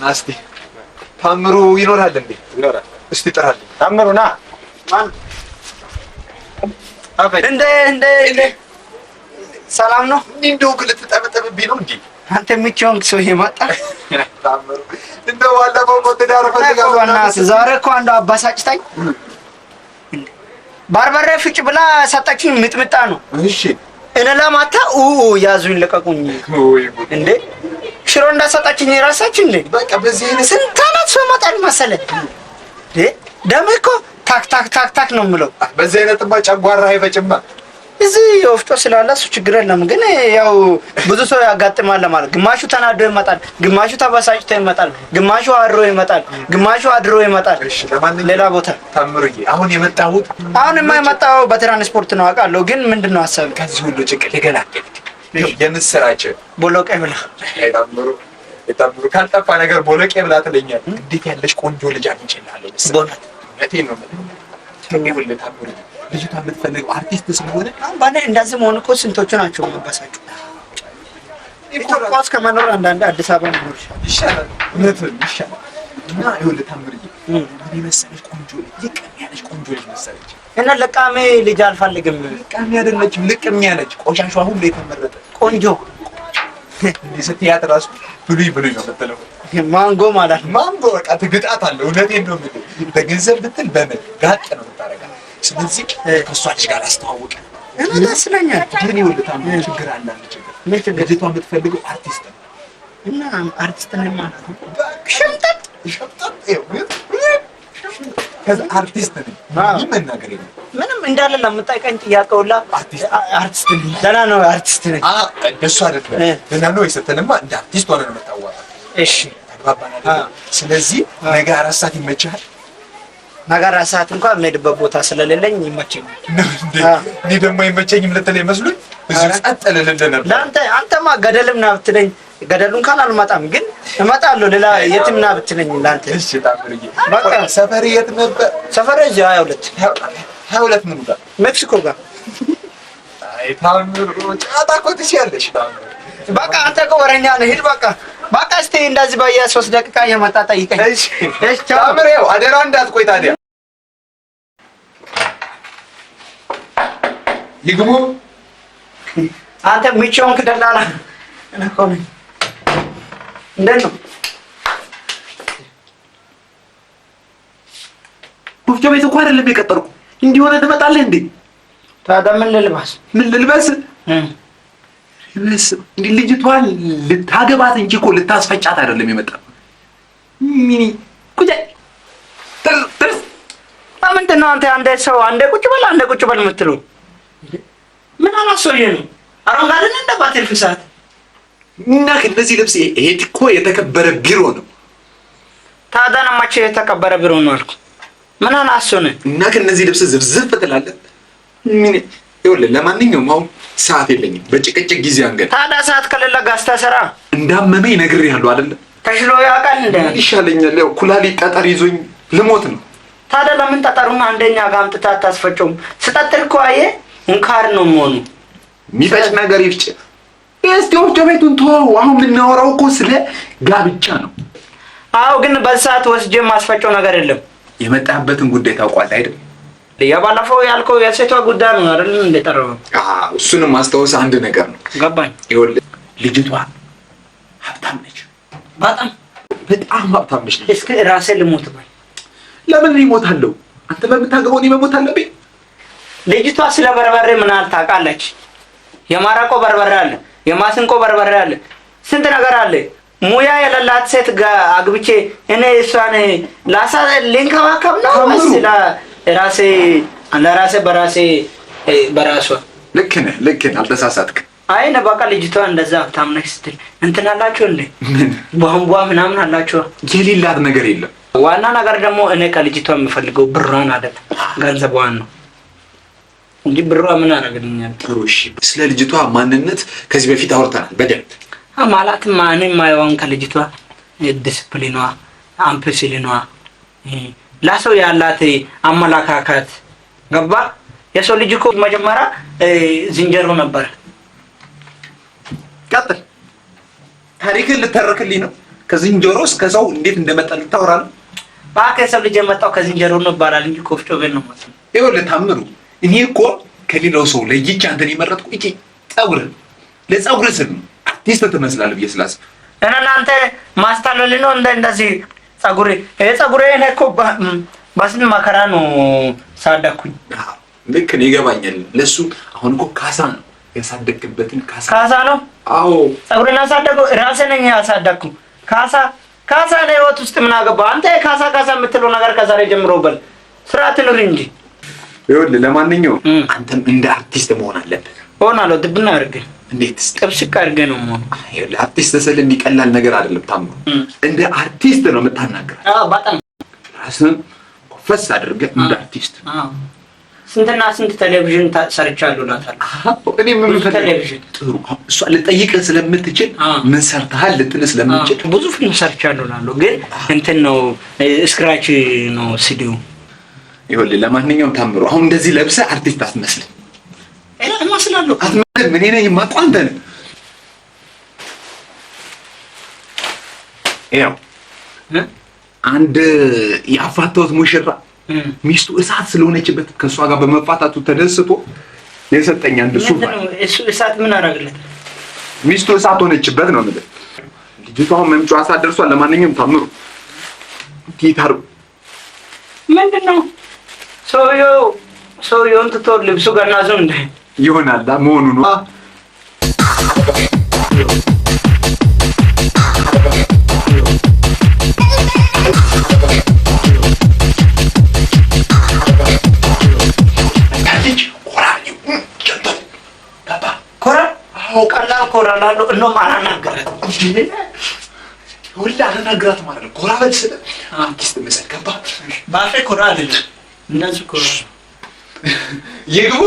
ናስቲ ታምሩ ይኖራል እንዴ? ይኖራል። እስቲ ጥራልኝ። ታምሩ ና። ማን እንደ እንደ እንደ ሰላም ነው? እንደው ግን ልትጠበጠብብኝ ነው እንዴ? አንተ የምትሆን ሰውዬ መጣ። ታምሩ እንደው ባለፈው እኮ ትዳር እፈልጋለሁ በእናትህ ዛሬ እኮ አንዱ አባሳጭታኝ በርበሬ ፍጭ ብላ ሰጠችኝ። ሚጥሚጣ ነው። እሺ እኔ ለማታ ያዙኝ ልቀቁኝ። ወይ ጉድ! እንዴ ሽሮ እንዳሰጣችኝ የራሳች እንዴ በቃ በዚህ አይነት ስንት አይነት ሰው ይመጣል መሰለህ? እንዴ ደም እኮ ታክ ታክ ታክ ታክ ነው የምለው። በዚህ አይነትማ ጨጓራ አይፈጭማ። እዚህ ወፍጮ ስላለ እሱ ችግር የለም። ግን ያው ብዙ ሰው ያጋጥማል ለማለት ግማሹ ተናዶ ይመጣል፣ ግማሹ ተበሳጭቶ ይመጣል፣ ግማሹ አድሮ ይመጣል፣ ግማሹ አድሮ ይመጣል። እሺ ለማንኛውም ሌላ ቦታ ታምሩዬ አሁን የመጣሁት አሁንማ የመጣው በትራንስፖርት ነው አውቃለሁ። ግን ምንድን ነው ሀሳብ? ከዚህ ሁሉ ጭንቅ ልገላግል የምስራች ቦሎቄ ብላ አይ ታምሩ ታምሩ ካልጠፋ ነገር ቦለቄ ብላ ትለኛለህ። እንዴት ያለች ቆንጆ ልጅ አግኝቼልሃለሁ መሰለህ። በእውነት እውነቴን ነው የምልህ። ይኸውልህ ታምሩ ልጅቷ የምትፈልገው አርቲስት ስለሆነ አሁን ባለ እንደዚህ መሆን እኮ ስንቶቹ ናቸው መበሳጩ። ኢትዮጵያ ውስጥ ከመኖር አንዳንድ አዲስ አበባ መኖር ይሻላል። ይሻላል፣ እውነትህን ይሻላል። እና ይኸውልህ ታምርዬ ምን የመሰለች ቆንጆ ልጅ ልቅም ያለች ቆንጆ ልጅ መሰለች። እና ለቃሜ ልጅ አልፈልግም። ልቃሚ አይደለችም፣ ልቅም ያለች ቆሻሿ ሁሉ የተመረጠ ቆንጆ እንዲህ ስትያት እራሱ ብሉኝ ብሉኝ ነው የምትለው። ማንጎ ማለት ነው። ማንጎ በቃ ትግጣት አለ። እውነቴን ነው የምልህ። በገንዘብ ብትል በምን ጋጥ ነው የምታደርጋት። ስለዚህ ከእሷ ልጅ ጋር አስተዋውቀ እና ደስ ይለኛል። ግን ይኸውልህ ታምሩ ችግር አለ፣ አንድ ችግር። ምን ችግር? ልጅቷ የምትፈልገው አርቲስት ነው። እና አርቲስት ነኝ ማለት ነው። ሽምጠጥ ሸምጠጥ ይኸው ከዛ አርቲስት ነኝ ምንም መናገር የለም። ምንም እንዳለ ለምጠይቀኝ ጥያቄ ሁላ አርቲስት አርቲስት ነኝ፣ ደህና ነው አርቲስት ነኝ። እንደሱ አይደለም። ደህና ነው ስትልማ እንደ አርቲስት ሆነ ነው የምታዋራት። እሺ ተግባባን አይደል? ስለዚህ ነገ 4 ሰዓት ይመችሃል? ነገ 4 ሰዓት እንኳን የምሄድበት ቦታ ስለሌለኝ ይመቸኛል። ነው እንዴ? እኔ ደግሞ አይመቸኝም ልትለኝ መስሎኝ እዚሁ ጸጥ ልልልህ ነበር። ለአንተ አንተማ ገደልም ና ብትለኝ ገደሉን እንኳን አልመጣም፣ ግን እመጣለሁ። ሌላ የትም ና ብትለኝ ለአንተ። እሺ ታምርዬ፣ በቃ ሰፈር የት ነበር? ሰፈር እዚህ 22 22 ምኑ ጋር? ሜክሲኮ ጋር። አይ ታምሩ ጫጣ እኮ ትችያለሽ። ታምሩ በቃ አንተ እኮ ወሬኛ ነህ። ሂድ በቃ በቃ። እስኪ እንደዚህ በየ3 ደቂቃ እየመጣ ጠይቀኝ። እሺ እሺ ቻው። ታምር፣ ይኸው አደራ እንዳትቆይ ታዲያ። ይግቡ። አንተ ምቾን ደላላ እኔ እኮ ነኝ። እንዴት ነው? ወፍጮ ቤት እኮ አይደለም የቀጠርኩ። እንዲህ ሆነህ ትመጣለህ እንዴ? ታዲያ ምን ልልበስ? ምን ልልበስ? ልብስ እንዲህ ልጅቷን ልታገባት እንጂ እኮ ልታስፈጫት አይደለም የመጣው። ምን ቁጭ ጥርስ ምንድን ነው አንተ አንዴ ሰው አንዴ ቁጭ በል አንዴ ቁጭ በል የምትለው? ምን አላሰውዬ ነው? አረንጓዴ ነህ እንደ ባትሪ ፍሳት እና ከእነዚህ ልብስ ይሄ እኮ የተከበረ ቢሮ ነው። ታዲያ ነው መቼ የተከበረ ቢሮ ነው አልኩህ። ምን አላሰው ነህ? እና ከእነዚህ ልብስ ዝብዝብ ትላለህ። ምን ይኸውልህ፣ ለማንኛውም አሁን ሰዓት የለኝም። በጭቅጭቅ ጊዜ አንገድ። ታዲያ ሰዓት ከሌለ ጋዝተህ ስራ። እንዳመመኝ ነግሬሃለሁ አይደለ? ተሽሎ ያውቃል እንደ ይሻለኛል። ያው ኩላሊት ጠጠር ይዞኝ ልሞት ነው። ታዲያ ለምን ጠጠሩን አንደኛ ጋር አምጥተህ አታስፈጨውም? ስጠጥር እኮ አየህ እንካር ነው የሚሆኑ። የሚፈጭ ነገር ይፍጭ። እስቲ ወፍጮ ቤቱን ተወው። አሁን የምናወራው እኮ ስለ ጋብቻ ነው። አዎ፣ ግን በሰዓት ወስጄ የማስፈጨው ነገር የለም። የመጣህበትን ጉዳይ ታውቋለህ አይደል? የባለፈው ያልከው የሴቷ ጉዳይ ነው አይደል? እንደጠራው አዎ፣ እሱንም ማስታወስ አንድ ነገር ነው። ገባኝ። ይኸውልህ ልጅቷ ሀብታም ነች። በጣም በጣም ሀብታም ነች። እስኪ ራሴ ልሞት በል። ለምን እኔ እሞታለሁ? አንተ በምታገባው እኔ መሞት አለብኝ? ልጅቷ ስለ በርበሬ ምን ያህል ታውቃለች? የማራቆ በርበሬ አለ፣ የማስንቆ በርበሬ አለ፣ ስንት ነገር አለ። ሙያ የሌላት ሴት ጋር አግብቼ እኔ እሷን ላሳ ልንከባከብ ነው ወይስ ለራሴ ለራሴ በራሴ በራሷ? ልክ ነህ፣ ልክ ነህ፣ አልተሳሳትክም። አይ ነው በቃ ልጅቷ እንደዛ ሀብታም ነች ስትል እንትን አላችሁ እንዴ? ምን ቧንቧ ምናምን አላችሁ? የሌላት ነገር የለም። ዋና ነገር ደግሞ እኔ ከልጅቷ የምፈልገው ብሯን አይደለም ገንዘቧን ነው እንጂ ብሯ ምን አደረግልኛል? ጥሩ እሺ፣ ስለ ልጅቷ ማንነት ከዚህ በፊት አውርተናል በደንብ። ማለትማ እኔ የማየውን ከልጅቷ ዲስፕሊኗ፣ አምፕሲሊኗ፣ ለሰው ያላት አመለካከት ገባ። የሰው ልጅ እኮ መጀመሪያ ዝንጀሮ ነበር። ቀጥል። ታሪክን ልተርክልኝ ነው? ከዝንጀሮ እስከ ሰው እንዴት እንደመጣ ልታወራ ነው? እባክህ የሰው ልጅ የመጣው ከዝንጀሮ ነው ይባላል እንጂ ከወፍጮ ቤት ነው ማለት ነው። ይኸውልህ ታምሩ፣ እኔ እኮ ከሌላው ሰው ለይቼ አንተን የመረጥኩ እቺ ፀጉርህ ለፀጉርህ ስል ነው። አርቲስት ትመስላለህ ብዬ ስላስብ እና እናንተ ማስታለል ነው እንደዚህ ፀጉሬ ይሄ ፀጉሬ እኔ እኮ በስንት መከራ ነው ሳደኩኝ። ልክ ነው፣ ይገባኛል። ለሱ አሁን እኮ ካሳ ነው ያሳደግክበትን ካሳ ካሳ ነው። አዎ ፀጉሬን ያሳደገው ራሴ ነኝ ያሳደግኩ። ካሳ ካሳ ነው ህይወት ውስጥ ምን አገባ አንተ? ካሳ ካሳ የምትለው ነገር ከዛሬ ጀምሮ በል ስርዓት ኑር እንጂ። ይኸውልህ ለማንኛውም አንተም እንደ አርቲስት መሆን አለብህ። ሆናለሁ። ድብና አድርገህ እንዴት ጥብስቅ አድርገህ ነው የምሆነው። ይኸውልህ አርቲስት ስል እንዲህ ቀላል ነገር አይደለም ታምሩ። እንደ አርቲስት ነው የምታናግራት። አዎ በጣም ራስህን ኮፈስ አድርገህ እንደ አርቲስት። አዎ ስንትና ስንት ቴሌቪዥን ሰርቻለሁ እላታለሁ። እኔ ምን ብዙ ቴሌቪዥን ጥሩ እሷ ልጠይቅህ ስለምትችል ምን ሰርተሃል ልትልህ ስለምትችል ብዙ ፊልም ሰርቻለሁ እላለሁ። ግን እንትን ነው scratch ነው ሲዲው። ይኸውልህ ለማንኛውም ታምሩ አሁን እንደዚህ ለብሰህ አርቲስት አትመስልም። እመስላለሁ። አትመስልም። እኔ ነኝ የማውቀው አንተ ነህ። ይኸው አንድ ያፋታሁት ሙሽራ ሚስቱ እሳት ስለሆነችበት ከእሷ ጋር በመፋታቱ ተደስቶ የሰጠኝ አንድ ሱፍ አለ። እሱ እሳት ምን አደረግለት? ሚስቱ እሳት ሆነችበት ነው የምልህ። ልጅቷ አሁን መምጫዋ ሰዓት ደርሷል። ለማንኛውም ታምሩ ጊታር ምንድን ነው ሰውየው ሰውየውን ትቶ ልብሱ ገናዙ እንደ ይሆናል መሆኑ ነው። ቀላል ኮራ እላለሁ። እንደውም አላናግራትም። ሁላ አላናግራትም ማለት ነው። ኮራ በል ስልህ አርቲስት መሰል ገባህ? በአፌ ኮራ አይደለም እንደዚህ ኮራ ይግቡ።